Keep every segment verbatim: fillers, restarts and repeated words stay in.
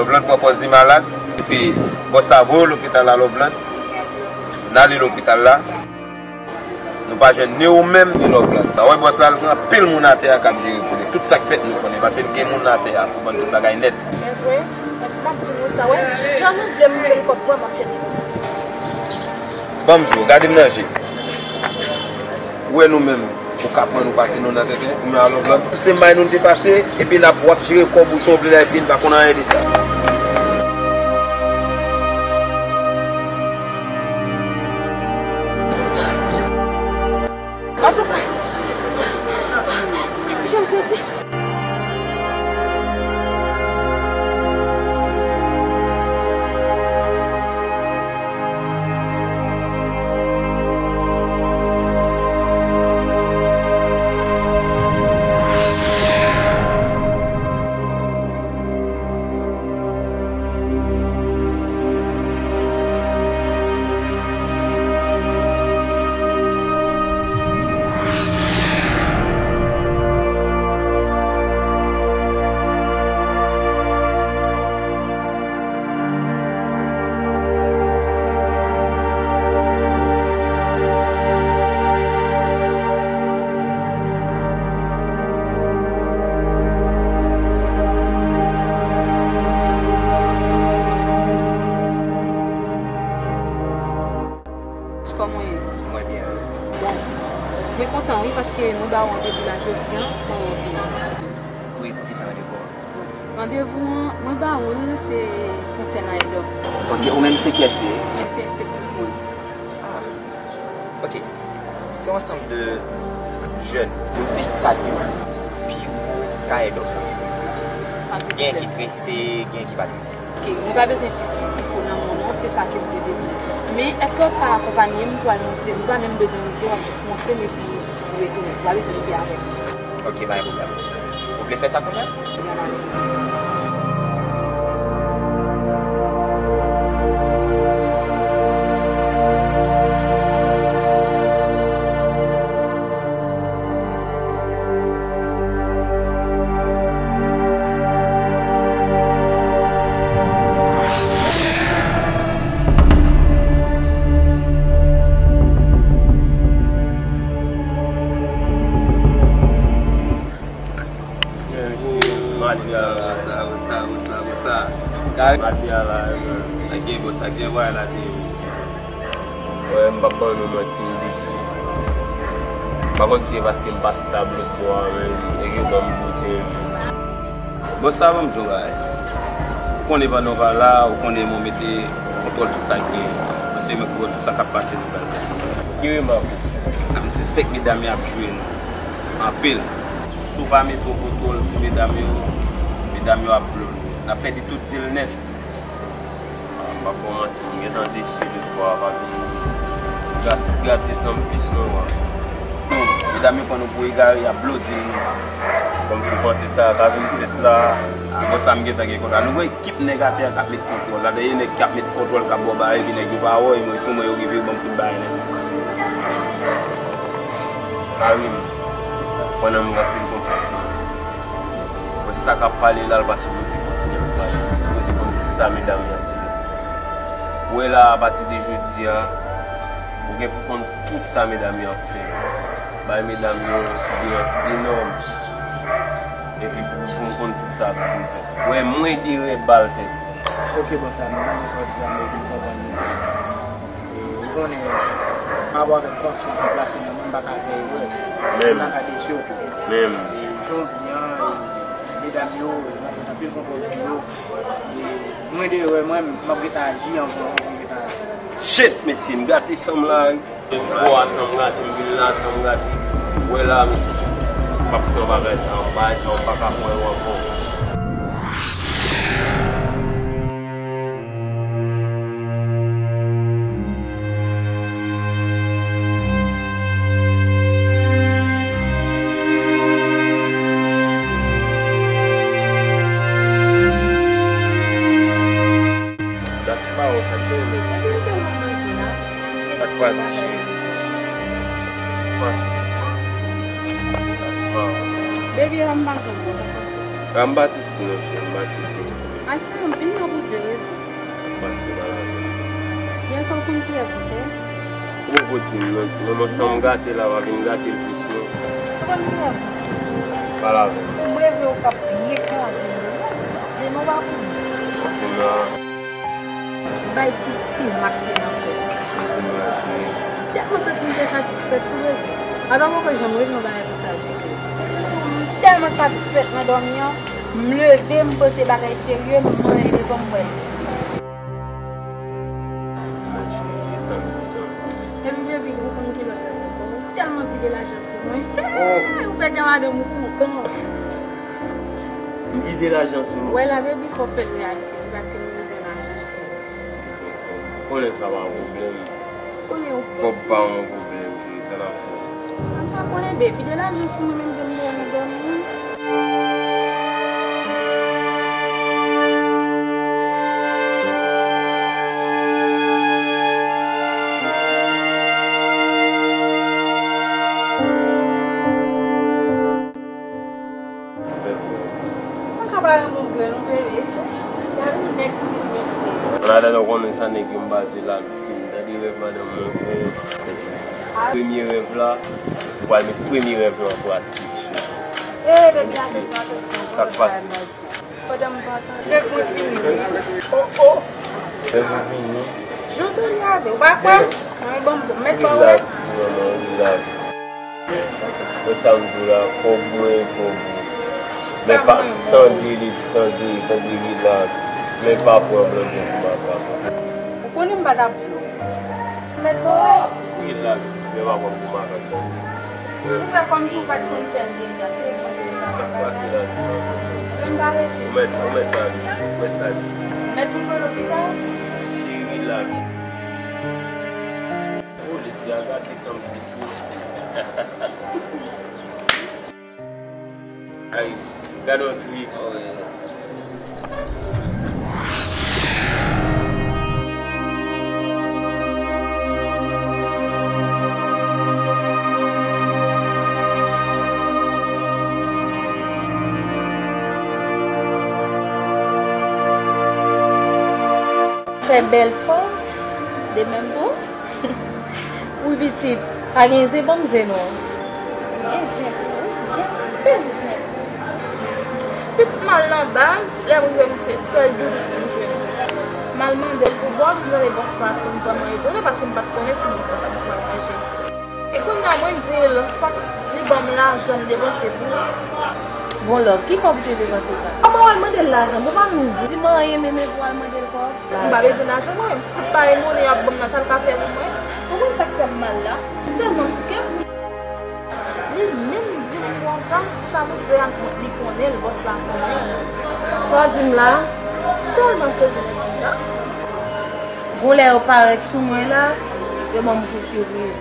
Blòd pran pòz li malad, epi bòs la voye w lopital la, Lòblòd. N ale lopital la. Nou pa jwenn ni ou menm, ni Lòblòd. Sa wè bòs la, l gen anpil moun atè a k ap jere pou li. Tout sa k fèt, nou konnen, paske l gen moun atè a pou ban l tout bagay nèt. Men vre, m ap di nou sa, wè, jan nou vle m jwenn kòb mwen, m ap jwenn li konsa. Ban m di w, gade m nan je. Ou wè nou menm, ou ka pran nou pase nou nan tenten, ou menm a Lòblòd. Tout se may nou te pase, epi n ap w ap jere kòb ou jan w vle la, epi n pa konn anyen de sa. Antouka, jan m sezi. Kòman w ye? Mwen byen. Bon, mwen kontan wi, paske mwen ba w randevou la jodi a, mwen wè w vini. Wi, poukisa randevou an? Randevou an, mwen ba w li, se konsènan Edòm. Ok, ou menm se kiyès ou ye? Mwen se enspektris Rose. Ah, ok, s-, se yon ansanm de jèn. Yo plis stad yo pi wo ka Edòm. Gen ki trese, gen ki pa trese. Ok, mwen pa bezwen plis enfo nan men w non, se sa ke m te bezwen. Men, èske w pa akonpanye m pou al montre m? Ou pa menm bezwen montre, w ap jis montre m epi ou retounen. Ou pa bezwen rive avè m. Ok, pa gen pwoblèm. Ou vle fè sa kounye a? Kounye a n ale. Matyal la. Sa, sa, sa, sa. Matyal la, sa gen bon, sa gen vwayal la te ye. Wè, m p ap ban nou manti, m desi. M pa konn si se paske m pa stab lòt bò a, men e gen bò m boute. Bon, sa ban m di w bagay. Ou konnen pandan w pa la, ou konnen mwen mete kontwòl tout sa k genyen. Paske mwen kontwòl tout sa k ap pase nan baz la. Ki remak ou? M sispèk medam yo ap jwe nou anpil. Si w pa mete yon kontwòl sou medam yo, medam yo ap blow nou. N ap pèdi tout dil nèt. M p ap ba w manti, m gentan desi de fwa, papi. Gas grate san m pis non, wa. Medam yo pran nou pou egare, y ap bloze nou. Kòmsi w panse sa ka vin fèt la. Avan sa, m gentan gen kontra. Nou gen ekip nèg atè a k ap met kontwòl. La, dèyè nèg k ap met kontwòl, k ap ba w bagay, epi nèg yo pa wè, mwen sou mwen, yo rive ban m tout bagay nèt. Karim, pandan m gen anpil konfyans nan ou. Wè sa k ap pale la, l pa sipoze kontinye ap pale. Ou sipoze konn tout sa medam yo ap fè. Ou wè la, apati de jodi a, ou gen pou konn tout sa medam yo ap fè. Bay medam yo yon siveyans enòm. Epi pou, pou m konn tout sa pou m fè. Ou wè, mwen derè bal tèt. Ok, bòs la, m pa gen sa w di a, men m konprann li. E, ou konnen, pa rapò avèk konfyans ou plase nan mwen, m pa ka fè erè. Menm. M pa ka desi w. Menm. E, jan w di an, e, medam yo, m ap met anpil kontwòl sou yo. E, mwen de erè, mwen, m ap gentan aji anvan, m ap gentan aji. Shit, mesye, m gate san m la. Bò a san m gate, m vin la san m gate. Ou wè la, mesye, m p ap pran bagay sa yo, bagay sa yo pa ka pran yo ankò. Dat pa wè sa k gen menm. Sa k pase, cheri? Sa k pase? Dat pa wè. Baby, la m pa janm bon, sa k pase? A, m pati si non, cheri, m pati si. Macheri, m vin la pou de rezon. Paske pa la. Yè swa w konn kiyès ou te? Ou poko di m non, ti manman, san m gate la, pa vin gate l plis non. Ou konn kiyès ou te? Pale avè m. M reve w k ap byen kwaze m. Kwaze m, kwaze m, ou pa konnen. Kwaze m la. Bay piti mak te nan kò. Kwaze m la, cheri. M tèlman santi m te satisfèt pou reve. Atò, poko janm reve yon bagay konsa, cheri. M tèlman satisfèt nan dòmi an. M leve, m panse bagay serye, m manyen devan m wè l. Epi, baby, ou konn ki lòt bagay ankò? Ou tèlman vide lajan sou mwen. Ou fè gen madanm ou kontan. M vide lajan sou mwen. Wè la, baby, fò w fè l reyalite tou, paske m bezwen lajan, cheri. Konnen sa pa yon pwoblèm. Konnen yon pwoblèm. Kòb pa yon pwoblèm, cheri, sa n ap fè? M pa konnen, baby, de lajan sou mwen menm jan m te nan dòmi an. Mwen ka pa renmen w vre non, bebe. Gade yon nèg ki vin mesye. Madanm, ou konnen sa nèg yo m pase la, m si m tande rèv madanm mwen fè. Premye rèv la, m pral met premye rèv lan an pratik, cheri. Eh, bebe, atansyon, atansyon. Sa k pase? Pandan m pa tande. Fèk mwen fini, wi. Oh, oh. Fèk mwen fini. Jou tou lave, ou pa kwè? Mwen bon, bon, mèt pa wè. Relax, ti manman, relax. Wè sa m di w la, kòb mwen, kòb ou. Men pa, tande li, tande, tande, relax. Men pa pran blan pou makak. Ou konnen m pa t ap di w. Mèt pa wè. Relax, men pa pran pou makak, tande. Ou fè kòmsi w pa t konn fè l deja, se sa k pase la, ti manman. Ou mèt, ou mèt ale, ou mèt ale. Mèt ou pran lopital? Cheri, relax. Oh, Letya, gade sa m plis mesye. Ay, gade yon trik. Fè bèl fanm de menm bou. Wi pitit, pa gen zen, ban m zen non. Gen zen pou ou, gen anpil zen pou ou. Pitit, m al nan baz, lè m rive m se sèl doudou m jwenn. M al mande l pou bòs, m tande bòs pati, m vrèman etone paske m pa t konnen si bòs la t ap voye manje. E kounye a mwen di l fòk li ban m lajan m depanse pou li. Bon love, ki kòb ou te depanse sa? Kòman w al mande l lajan? Bon pa menm di m anyen menm epi w al mande l kòb. M pa bezwen lajan mwen, ti pay monnen y ap ban m nan sa l ka fè pou mwen? Ou konn sa k fè m mal la? M tèlman souke pou li. Li menm di m konsa, sa nou fè a, li konnen l, bòs la konnen l. Sa w di m la? M tèlman sezi lè w di m sa. Gon lè yo parèt sou mwen la, yo ban m kou sipriz.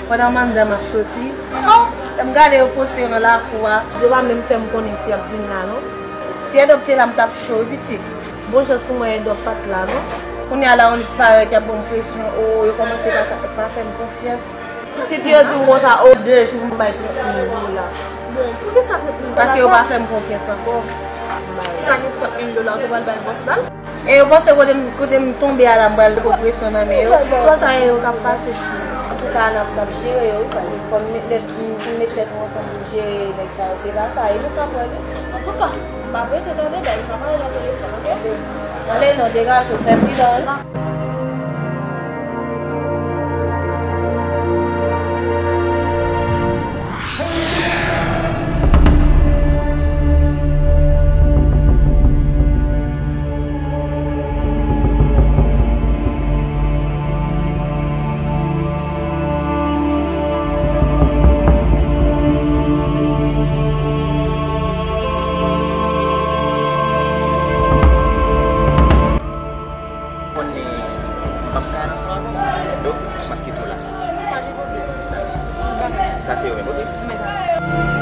Pandan m anndan m ap soti, oh, lè m gade yo poste yo nan lakou a, yo pa menm fè m konnen si y ap vin la non. Si Edop te la, m t ap cho wi pitit. Bon chans pou mwen Edop pa t la non. Kounye a la, yon nèg parèt, y ap ban m presyon, oh, yo kòmanse pa, pa fè m konfyans. Pitit, yo di m konsa, oh, de jou pou m bay trant mil dola. Bon, poukisa trant mil dola? Paske yo pa fè m konfyans ankò. Si w ta gen trant mil dola, ou te pral bay bòs la l? E yo panse kote m, kote m tonbe a la, m pral pran presyon nan men yo. Swa sa e yo k ap pase cheri. Antouka, n ap, n ap jere yo, wi, paske fò m met tèt, m met tèt mwen ansanm pou m jere nèg sa yo. Se pa sa, e nou k ap wè, wi. Antouka, m ap rete tande, dayè, m ap pale nan telefòn, oke? Ale non, degaje w, fè pridan, wi. Konnen m p ap kay ansanm avè w, donk m ap kite w la. Pa gen pwoblèm. Sa se yo menm, oke? Mèt.